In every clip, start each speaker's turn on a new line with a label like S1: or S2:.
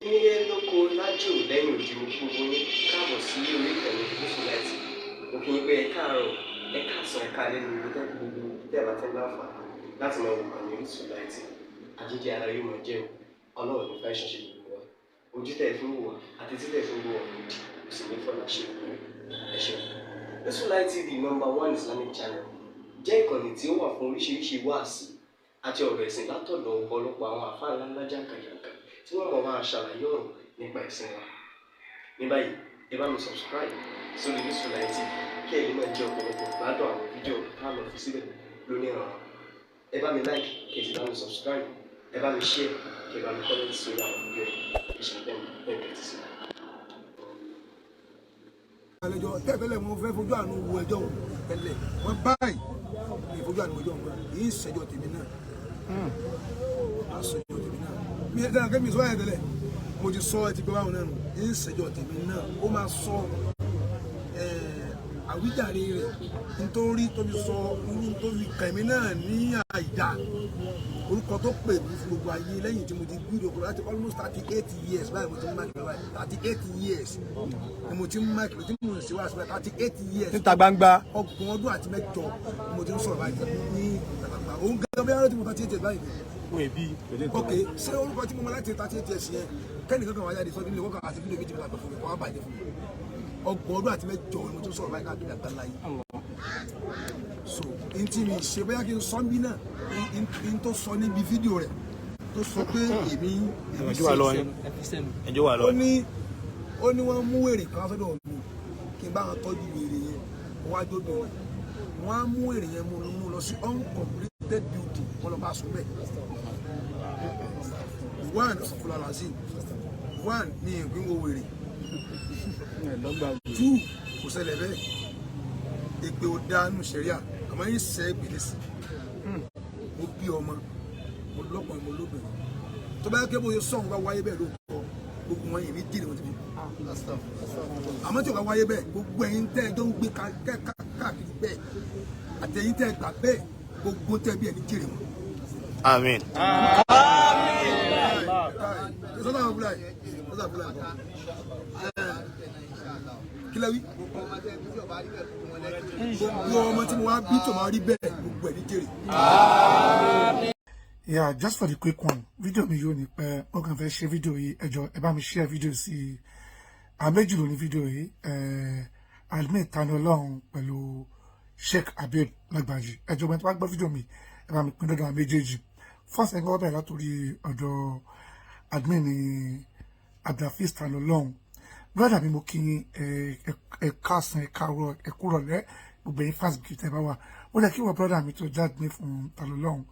S1: Nílé lóko, lájò, lẹ́yìn odi, mo kí gbogbo yín káàbọ̀ sí orí ìkànnì Gúúsù Láìtì. Mo kí yín pé ẹ káàárọ̀, ẹ káàsán, ẹ káalẹ́ ní ibi tẹ́ gbogbo tẹ́ ẹ bá tẹ́ ń láǹfààní láti máa wò kàn ní Orísun Láìtì. Àjíjẹ ara yóò máa jẹun, Ọlọ́run ní fáìsàn ṣe gbogbo wa. Ojú tẹ́ ẹ fi ń wò wá àti tí tẹ́ ẹ fi ń wò wá lòdì kò sì ní fọlá ṣe ìwé. Ẹ ṣeun. Orísun Light TV, number one Islamic channel, jẹ́ ìkànnì tí ó wà fún oríṣiríṣi wáàsí àti ọ̀rọ̀ ẹ̀sìn látọ̀dọ̀ ọ̀pọ̀lọpọ̀ àwọn àfáà ńláńlá jàǹkànjàǹkàn tí wọ́n máa máa ṣàlàyé ọ̀rọ̀ nípa ẹ̀sìn wa. Ní báyìí, ẹ bá mi subscribe sórí Orísun Light TV kí ẹ lè máa jẹ ọ̀pọ̀lọpọ̀ gbádùn àwọn fídíò tá a lọ fi síbẹ̀ lónìí ọ̀rọ̀. Ẹ bá mi like, kí ẹ sì bá mi subscribe, ẹ bá mi share, kí ẹ bá mi comment sórí àwọn fídíò yìí. Ẹ ṣe bẹ́ẹ̀ bẹ́ẹ̀ tẹ́tí sí.
S2: Àlejò tẹ́tẹ́lẹ̀, mo fẹ́ fojú àánú wo ẹjọ́ òun tẹ́lẹ̀. Wọ́n báyìí ní fojú àánú wo ẹjọ́ òun yìí ń ṣẹjọ́ tèmi náà, á ṣẹjọ́ tèmi náà. Mi ẹ̀ dáná kẹ́mi sọ ẹ̀ tẹ́lẹ̀, mo ti sọ ẹ ti gbọ́ báwọn náà nù, yìí ń ṣẹjọ́ tèmi náà. Ó máa sọ àwíjàre rẹ̀ nítorí tó fi sọ irú tó fi kẹ̀mí náà ní àìdá, orúkọ tó pè mí fún gbogbo ayé lẹ́yìn tí mo ti gbúdọ̀ kúrò láti almost 38 years báyìí. Mo ti ń máàkì báyìí, 38 years ni mo ti ń máàkì tí mo ń ṣe wá síbẹ̀, 38 years.
S3: Níta gbangba.
S2: 38 ọdún ni mo ti ń sọ̀rọ̀ báyìí ní ìta gbangba. Òun gẹ́gẹ́ bí ará tí mo 38 years báyìí.
S3: Fún ẹbí.
S2: Ok, ṣé orúkọ tí mo mọ láti 38 years yẹn, kẹ́nìkan kan wáyà di sọ́dún ní kọ́kọ́ àti fídíò méjì mẹ́ta fún mi kọ́ wá bàjẹ́ fún mi? 38 ọdún ni mo ti ń sọ̀rọ̀ báyìí káàkiri àgbáńlá yìí. So n tí mi ṣe bóyá kí n sọ bí náà, n tó sọ níbi fídíò rẹ̀ tó sọ pé èmi
S3: Ẹjọ́ wà lọ́wọ́ yín, ẹjọ́ wà
S2: ó
S3: lọ́wọ́ yín.
S2: ní ó ní wọ́n mú wèrè kan sọ́dọ̀ mi kí n bá wọn tọ́jú wèrè yẹn. Wọ́n á jóbìnrin, wọ́n á mú wèrè yẹn mú lọ sí uncompleted building, wọ́n lọ bá sùn bẹ́ẹ̀. One fúlàlàsì, one ní ìpín wo wèrè. Two, kò ṣẹlẹ̀ bẹ́ẹ̀. Èpè ò dáa nù sẹ́ríà, àmọ́ yín sẹ́ ìpèlè sí. Mo bí ọmọ, mo lọ́kùnrin, mo lóbìnrin. Tó bá yẹ kí bóyá sọ̀hún bá wáyé bẹ́ẹ̀ lóòótọ́, gbogbo wọn yìí ní jìnnà wọn ti fi. Àmọ́ tí o bá wáyé bẹ́ẹ̀, gbogbo ẹ̀yin tẹ́ ẹ jọ ń gbé káàkiri bẹ́ẹ̀, àtẹ̀yin tẹ́ ẹ gbà bẹ́ẹ̀, gbogbo tẹ́ bí ẹ ní jèrè wọn.
S3: Àmín.
S2: Sọ́dọ̀ àwọn fúlàní, sọ́dọ̀ àwọn fúlàní kọ́ kí lẹ́ wí? Gbogbo ọmọ tí mo wá bí tó máa rí bẹ́ẹ̀, gbogbo ẹ̀ ní jèrè.
S4: Yeah, just for the quick one, fídíò mi yóò ní pẹ́. Ó kàn fẹ́ ṣe fídíò yìí. Ẹ jọ̀ọ́, ẹ bá mi share fídíò sí i. Àwọn méjì ló ní fídíò yìí, admin Tani Olohun pẹ̀lú Sheikh Habib Lagbaji. Ẹ jọ̀ọ́, tí wọ́n gbọ́ fídíò mi, ẹ bá mi pín lọ́dọ̀ àwọn méjèèjì. First, ẹ kọ́kọ́ bẹ̀rẹ̀ látòrí ọ̀dọ̀ admin ní Abdulhafiz Tani Olohun. Brother mi, mo kí yín, ẹ káàsán, ẹ káàárọ̀, ẹ kúrọ̀lẹ́, gbogbo ẹ̀yin fans kìí tẹ́ bá wà. Ó lẹ kí wọ́n brother mi tó jáde ní fún Tani Olohun.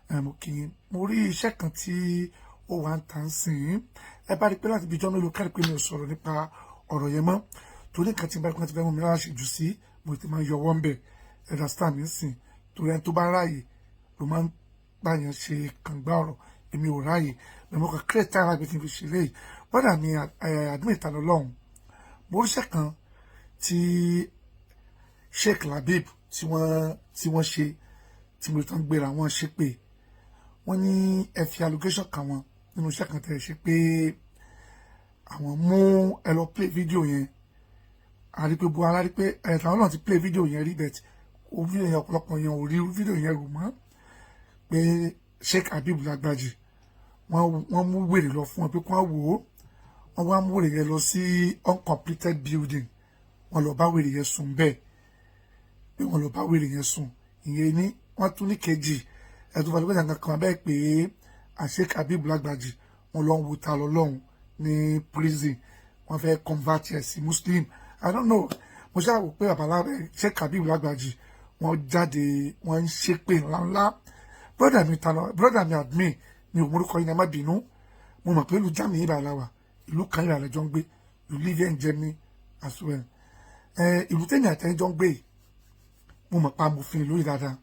S4: Ẹ mo kí yín. Mo rí iṣẹ́ kan tí ó wà ń tàn sí i. Ẹ bá rí pé láti ibi ijọ́ mélòó kárí pé mi ò sọ̀rọ̀ nípa ọ̀rọ̀ yẹn mọ́, torí nǹkan tí n bá rí pé wọ́n ti fẹ́ mú mi lára ṣe jù sí, mo ti máa ń yọwọ́ ń bẹ̀. Ẹ understand mi sìn? Torí ẹni tó bá ráàyè ló máa ń báyàn ṣe kàngbá ọ̀rọ̀. Èmi ò ráàyè bẹ́ẹ̀. Mo kàn create time láti fi ṣe léyìí. Brother mi, admin Tani Olohun, mo ríṣẹ́ kan tí Sheikh Labib tí wọ́n ṣe, tí mo tán gbéra wọn ṣe pé wọ́n ní ẹ fi allegation kàn wọ́n nínú iṣẹ́ kan tẹ̀ ṣe pé àwọn mú ẹ lọ play video yẹn. A rí pé bu ara rí pé ẹ̀ tàwọn náà ti play video yẹn rí, but ó video yẹn, ọ̀pọ̀lọpọ̀ yẹn ò rí video yẹn rò mọ́ pé Sheikh Habib Lagbaji wọ́n mú wèrè lọ fún wọn pé kí wọ́n wò ó. Wọ́n wá mú wèrè yẹn lọ sí uncompleted building, wọ́n lọ bá wèrè yẹn sùn bẹ́ẹ̀, pé wọ́n lọ bá wèrè yẹn sùn. Ìyẹn ní wọ́n tún ní kejì ẹ̀tún fàlùkọ́ ìjàngàn kan bẹ́ẹ̀ pé Sheikh Habib Lagbaji, wọ́n lọ ń wo ta lọ lọ́hùn ní prison, wọ́n fẹ́ convert ẹ̀ sí Muslim. I don't know. Mo ṣáà wò pé babalá Sheikh Habib Lagbaji, wọ́n jáde, wọ́n ń ṣépè ńláńlá. Brother mi ta lọ, brother mi admin mi ò morúkọ yín, ẹ má bínú. Mo mọ̀ pé ìlú Germany yìí bá la wà, ìlú kan yìí àlejò ń gbé. You live here in Germany as well. Ẹ ìlú tẹ̀yìn àtẹ̀yìn jọ ń gbé yìí, mo mọ̀ pa amòfin ìlú yìí dáadáa.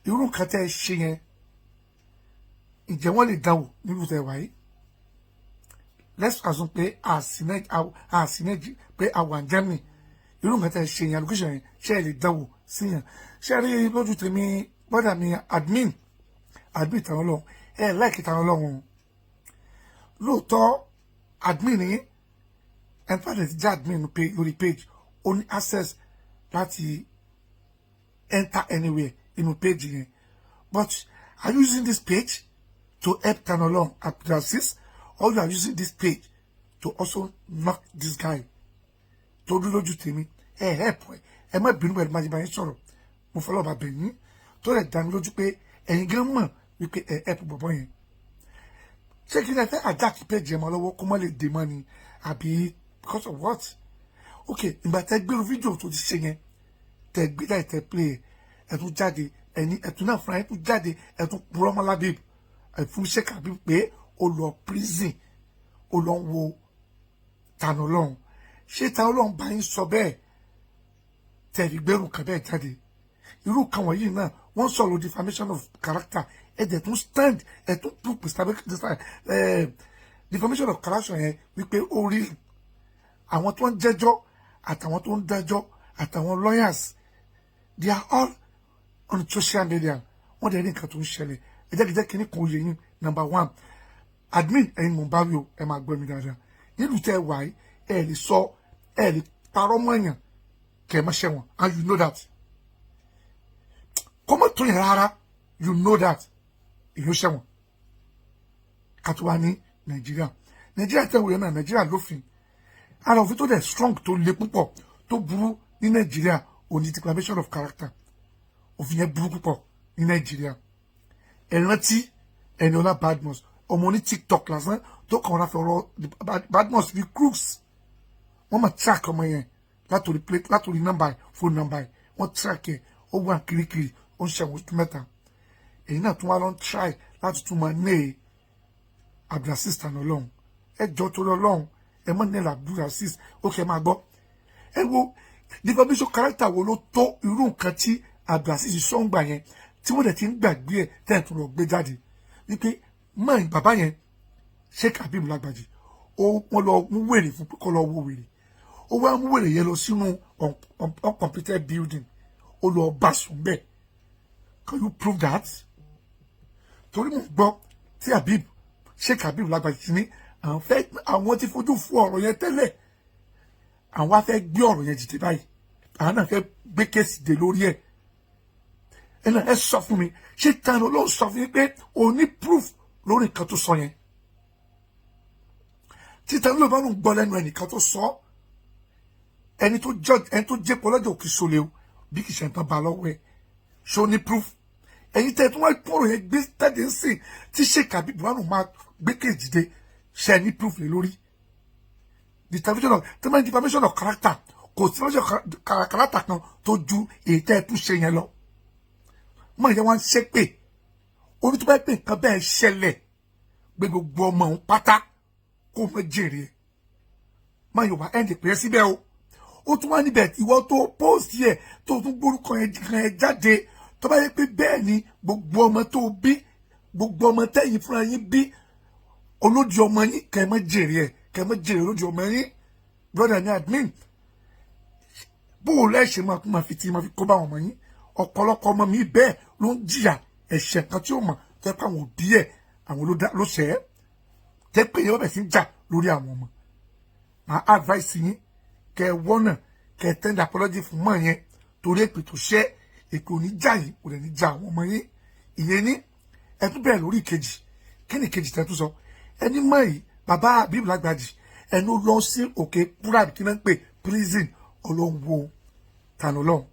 S4: Irú nǹkan tẹ́ ẹ ṣe yẹn, ǹjẹ́ wọ́n lè dánwò nílùú tẹ́ wáyé? Let's assume pé àsìnẹ́jì pé àwa ní Germany. Irú nǹkan tẹ́ ẹ ṣe yẹn, allegation yẹn, ṣé ẹ lè dánwò síyàn? Ṣé ẹ rí lójú tèmi, brother mi admin, admin tàwọn ọlọ́run, ẹ láìkí tàwọn ọlọ́run. Lóòótọ́, admin ni ẹni tó ti jẹ́ admin lórí page, ó ní access láti enter anywhere inú page yẹn. But are you using this page to help Tani Olohun Abdulaziz, or you are using this page to also knock this guy? Tó dúró lójú tèmi, ẹ help ẹ. Ẹ má bínú pẹ̀lú májèmáyé yín sọ̀rọ̀. Mo fọlọ́ bá bẹ̀ yín tó rẹ̀ dá mi lójú pé ẹ̀yin gan mọ̀ wípé ẹ help bọ̀bọ̀ yẹn. Ṣé kí ni ẹ fẹ́ attack page ẹ̀ mọ́ lọ́wọ́ kó má lè dè mọ́ ni, àbí because of what? Ok, ìgbà tẹ gbèrú fídíò tó ti ṣe yẹn, tẹ gbé jáde, tẹ play ẹ, tún jáde, ẹni ẹtún náà fúnra ẹ tún jáde, ẹ tún purọ́ mọ́ Labib, ẹ fún Sheikh Habib pé ó lọ prison, ó lọ ń wo Tani Olohun. Ṣé Tani Olohun bá yín sọ bẹ́ẹ̀ tẹ fi gbẹrù kan bẹ́ẹ̀ jáde? Irú kan wọ̀nyí náà, wọ́n sọ̀rọ̀ defamation of character. Ẹ dẹ̀ tún stand, ẹ tún prove defamation of character yẹn wípé ó rí. Àwọn tó ń jẹ́jọ́ àtàwọn tó ń dájọ́ àtàwọn lawyers, they are all on social media. Wọ́n dẹ̀ rí nǹkan tó ń ṣẹlẹ̀. Ẹ jẹ́ kí jẹ́ kí ní kan oyè yín. Number one, admin, ẹ̀yin mò ń bá wí o, ẹ máa gbọ́ mi dáadáa. Nílùú tẹ́ ẹ wà yìí, ẹ lè sọ, ẹ lè parọ́ mọ́ èèyàn kẹ́ ẹ má ṣẹ̀wọ̀n, and you know that. Kó mọ̀ tó yẹn rárá, you know that èyí ó ṣẹ̀wọ̀n. Ká tó wá ní Nàìjíríà. Nàìjíríà tẹ̀ wòye náà, Nàìjíríà lófin. Ara òfin tó dẹ̀ strong, tó le púpọ̀, tó burú ní Nàìjíríà, òní defamation of character. Òfin yẹn burú púpọ̀ ní Nàìjíríà. Ẹ rántí Eniola Badmus, ọmọ oní TikTok lásán tó kàn wọ́n fẹ́ ọ̀rọ̀ Badmus fi crooks. Wọ́n máa track ọmọ yẹn látòrí plate, látòrí nọ́mbà ẹ̀, phone nọ́mbà ẹ̀. Wọ́n track ẹ̀, ó wà kirikiri, ó ń ṣẹ̀wọ̀n oṣù 3. Èyí náà tún wá lọ ń try láti tún máa ní Abdulaziz Tani Olohun. Ẹ jọ, torí Ọlọ́run, ẹ mọ̀ nílẹ̀ Abdulaziz. Ó kẹ́ máa gbọ́. Ẹ wo defamation character wo ló tó irú nǹkan tí Abdulaziz sọ́ngbà yẹn, tí wọ́n dẹ̀ ti ń gbàgbé ẹ̀, tẹ́ ẹ̀ tún lọ gbé jáde wípé mọ́ bàbá yẹn, Sheikh Habib Lágbàjì, ó wọ́n lọ mú wèrè fún kó lọ wo wèrè. Ó wá mú wèrè yẹn lọ sínú uncompleted building, ó lọ bá sùn bẹ́ẹ̀. Can you prove that? Torí mo gbọ́ tí Habib, Sheikh Habib Lágbàjì ti ní àwọn fẹ́, àwọn ti fojú fún ọ̀rọ̀ yẹn tẹ́lẹ̀, àwọn á fẹ́ gbé ọ̀rọ̀ yẹn dìde báyìí, àwọn náà fẹ́ gbé case dé lórí ẹ̀. Ẹ náà ẹ sọ fún mi, ṣé Tani Olohun sọ fún mi pé o ní proof lórí nǹkan tó sọ yẹn? Tí Tani Olohun bá ń gbọ́ lẹ́nu ẹnìkan tó sọ, ẹni tó jẹ́, ẹni tó jẹ́ pọlọ́jọ́ òkè sólè o, bí kì í ṣe nǹkan bá lọ́wọ́ ẹ̀, ṣó ní proof? Ẹ̀yin tẹ́ tí wọ́n kúrò yẹn gbé tẹ́lẹ̀ ń sìn tí Sheikh Habib Buhari máa gbé kejì dé, ṣe ní proof lé lórí defamation of character? Kò sí defamation of character kan tó ju èyí tẹ́ ẹ tún ṣe yẹn lọ. Mọ ìyẹn wọn ṣe pé orí tó bá pè nǹkan bẹ́ẹ̀ ṣẹlẹ̀ gbé gbogbo ọmọ òun pátá kó mọ jèrè ẹ̀. Mọ Yorùbá ẹ̀ ń pè é síbẹ̀ o. Ó tún wá níbẹ̀, ìwọ tó post yẹ, tó tún gbórúkọ yẹn kan ẹ jáde, tó bá yẹ pé bẹ́ẹ̀ ni, gbogbo ọmọ tó bí, gbogbo ọmọ tẹ́yìn fúnra yín bí, olódi ọmọ yín, kẹ́ ẹ mọ́ jèrè ẹ̀, kẹ́ ẹ mọ́ jèrè olódi ọmọ yín. Brother ní admin, bó o lẹ́sẹ̀ máa kún máa fi tí máa fi kó bá àwọn ọmọ yín. Ọ̀pọ̀lọpọ̀ ọmọ mi bẹ́ẹ̀ ló ń jìyà ẹ̀ṣẹ̀ kan tí ó mọ̀, tẹ́ pé àwọn òbí ẹ̀, àwọn ló ṣẹ̀ ẹ́, tẹ́ pé yẹn wọ́n bẹ̀ sí ń jà lórí àwọn ọmọ. Màá advice yín, kẹ́ ẹ wọ́nà kẹ́ ẹ tender apology fún mọ́ yẹn, torí èpè tó ṣẹ́, èpè ò ní jà yín, kò dẹ̀ ní jà àwọn ọmọ yín. Ìyẹn ní ẹ tún bẹ̀rẹ̀ lórí ìkejì. Kí ni ìkejì tẹ́ tún sọ? Ẹni mọ̀ yìí, bàbá Habib Lágbàjì, ẹni ó lọ sí òkè kúrà, kí náà ń pè prison, ọlọ́run wo Tani Olohun.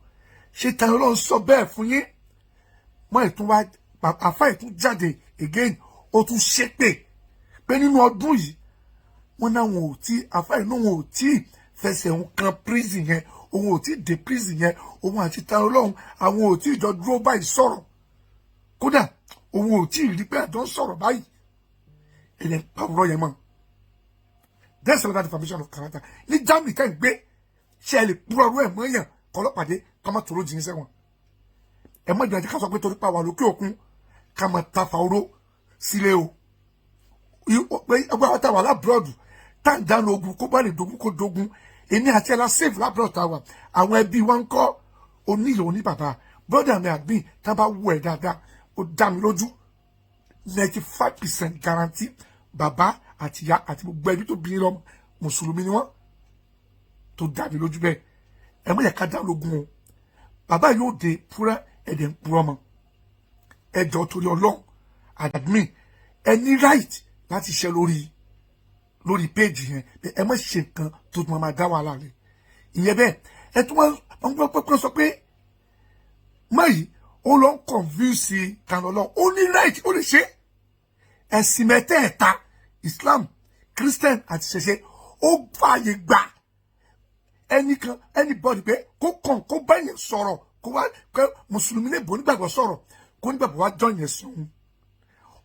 S4: Ṣé Tani Olohun sọ bẹ́ẹ̀ fún yín? Mọ́ ìtún wá, àfa ìtún jáde again, ó tún ṣépè pé nínú ọdún yìí, wọ́n náà wọn ò tí, àfa inú wọn ò tí fẹsẹ̀ òun kan prison yẹn, òun ò tí dé prison yẹn, òun àti Tani Olohun, àwọn ò tí jọ dúró báyìí sọ̀rọ̀, kódà òun ò tí rí pé àjọ ń sọ̀rọ̀ báyìí. Èyàn pàwọ́rọ́ yẹn mọ́. That's another defamation of character. Ní Germany tẹ́ ń gbé, ṣé ẹ lè púrọ̀ ọ̀rọ̀ ẹ̀ mọ́yàn kọlọ́pàdé kọ́ máa tòró jìn sẹ́wọ̀n? Ẹ mọ̀ ìgbàjẹ́ ká sọ pé torí pa wà lókè òkun, ká máa tafa oró sílé o. Ẹgbẹ́ àwọn táwa l'abroad, tá à ń dáná ogun, kó bá lè dogun, kó dogun. Èmi àti ẹ̀ la save l'abroad táwa. Àwọn ẹbí wa ń kọ́? Oníyè, oní bàbá. Brother mi àgbìn, tá a bá wù ẹ̀ dáadáa, ó dá mi lójú, 95% guarantee, bàbá Àti ìyá àti gbogbo ẹbí tó bí yín lọ́mọ, mùsùlùmí ni wọ́n, tó dá mi lójú bẹ́ẹ̀. Ẹ má yẹ ká dá lógun o. Bàbá yóò dé púrẹ́, ẹ̀dẹ̀ ń purọ́ mọ́. Ẹ jọ̀ọ́, torí Ọlọ́run, admin, ẹ ní right láti ṣe lórí péèjì yẹn. Ẹ má ṣe nǹkan tó tún máa dá wàhálà rẹ. Ìyẹn bẹ́ẹ̀. Ẹ tún wọ́n gbọ́ pé sọ pé mọ́ yìí, ó lọ ń confuse Tani Olohun. Ó ní right, ó lè ṣe. Ẹ̀sìn mẹ́tẹ̀ẹ̀ta, Islam, Christian àti ṣẹṣẹ, ó fààyè gbà ẹnìkan, anybody, pé kó kàn kó bá yẹn sọ̀rọ̀, kó wá kó mùsùlùmí lè bò onígbàgbọ́ sọ̀rọ̀, kó onígbàgbọ́ wá jọ yẹn sí òun.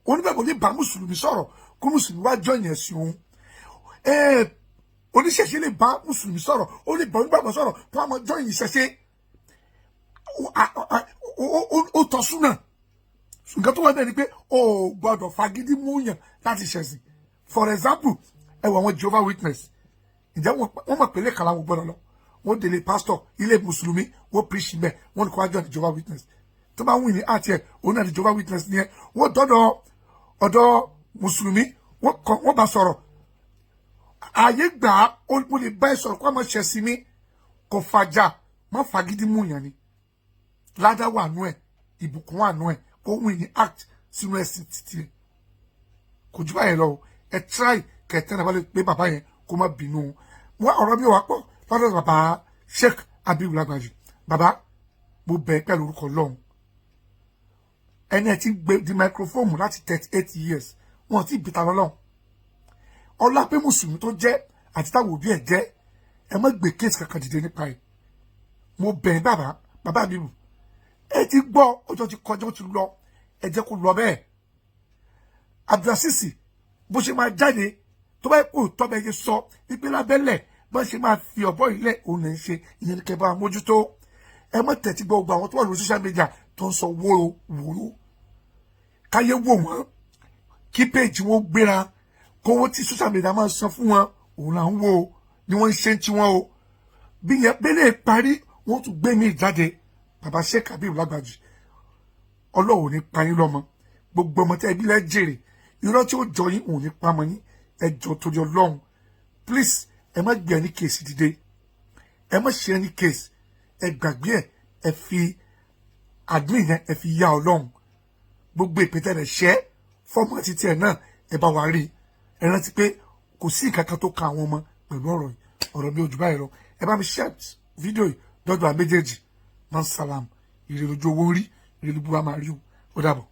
S4: Onígbàgbọ́ lè bá mùsùlùmí sọ̀rọ̀, kó mùsùlùmí wá jọ yẹn sí òun. Oníṣẹ̀ṣe lè bá mùsùlùmí sọ̀rọ̀, ó lè bá onígbàgbọ́ sọ̀rọ̀, kó wá jọ yẹn ìṣẹ̀ṣe. Ó tọ́ súnà. Nǹkan tó wà bẹ́ẹ̀ ni pé o ò gbọ́dọ̀ fagídí mú yàn láti ṣẹ̀sìn. For example, ẹ wọ àwọn Jehovah Witness. Ǹjẹ́ wọ́n mọ̀ pé lẹ́kàn láwọn gbọ́dọ̀ lọ? Wọ́n délé pastor, ilé mùsùlùmí, wọ́n preach mẹ́, wọ́n ní kó wá join the Jehovah Witness. Tó bá wù ní àti ẹ̀, òun náà di Jehovah Witness ni ẹ. Wọ́n dọ́dọ̀ ọ̀dọ̀ mùsùlùmí, wọ́n kàn, wọ́n bá sọ̀rọ̀. Ààyè gbà á, ó lè bá ẹ sọ̀rọ̀ kó a máa ṣẹ̀sìn mi. Kò fàjà, má fagídí mú yàn ni. Ládá wà nú ẹ̀, ìbùkún wà nú ẹ̀, kó win ní act sínú ẹ̀sìn títí ẹ̀. Kò jù báyẹn lọ o. Ẹ try kẹtẹ́ náà bá lè pé bàbá yẹn kó má bínú o. Wọn ọ̀rọ̀ mi wà pọ̀ lọ́dọ̀ bàbá Sheikh Abibu Lagbaji. Bàbá, mo bẹ̀ pẹ̀lú orúkọ Ọlọ́run. Ẹni ẹ ti gbé di microphone láti 38 years, wọn ti bìtà lọ́lọ́run. Ọlá pé mùsùlùmí tó jẹ́ àti táwọn òbí ẹ̀ jẹ́, ẹ má gbé case kankan dìde nípa ẹ̀. Mo bẹ̀ bàbá, bàbá Abibu, ẹ ti gbọ́, ọjọ́ ti kọjá, ó ti lọ, ẹ jẹ́ kó lọ bẹ́ẹ̀. Abdulrasisi, bó ṣe máa jáde, tó bá kó tọ́ bẹ́ẹ̀ ṣe sọ wípé lábẹ́lẹ̀ bó ṣe máa fi ọ̀bọ ilẹ̀ òun lè ṣe, ìyẹn ní kẹ́ bá mójútó. Ẹ má tẹ̀tí gbọ́ gbogbo àwọn tó wà lórí social media tó ń sọ wóró wóró. Káyé wò wọ́n, kí péèjì wọn gbéra, kówó tí social media máa san fún wọn, òun là ń wò ó ni wọ́n ń ṣe ń tí wọ́n o. Bí yẹn bẹ́lẹ̀ parí, wọ́n tún gbé mi jáde. Bàbá Sheikh Habib Lágbàjì, Ọlọ́run ní pa yín lọ́mọ. Gbogbo ọmọ tí ẹbí lẹ́ jèrè, irọ́ tí ó jọ yín òun ní pamọ́ yín. Ẹ jọ̀ọ́, torí Ọlọ́run, please, ẹ má gbé ẹni case dìde, ẹ má ṣe ẹni case, ẹ gbàgbé ẹ. Ẹ fi admin yẹn, ẹ fi yá Ọlọ́run. Gbogbo ìpètè rẹ̀ ṣẹ́ fọ́ọ̀mù títí ẹ̀ náà, ẹ bá wa rí. Ẹ rántí pé kò sí nǹkan kan tó ka àwọn ọmọ pẹ̀lú ọ̀rọ̀ yìí. Ọ̀rọ̀ mi ò jù báyìí lọ. Ẹ bá mi share fídíò yìí dọ́dọ̀ àwọn méjèèjì. Man salam. Ìrèlójú owó rí, ìrèlójú wa máa rí o. Ó dàbọ̀.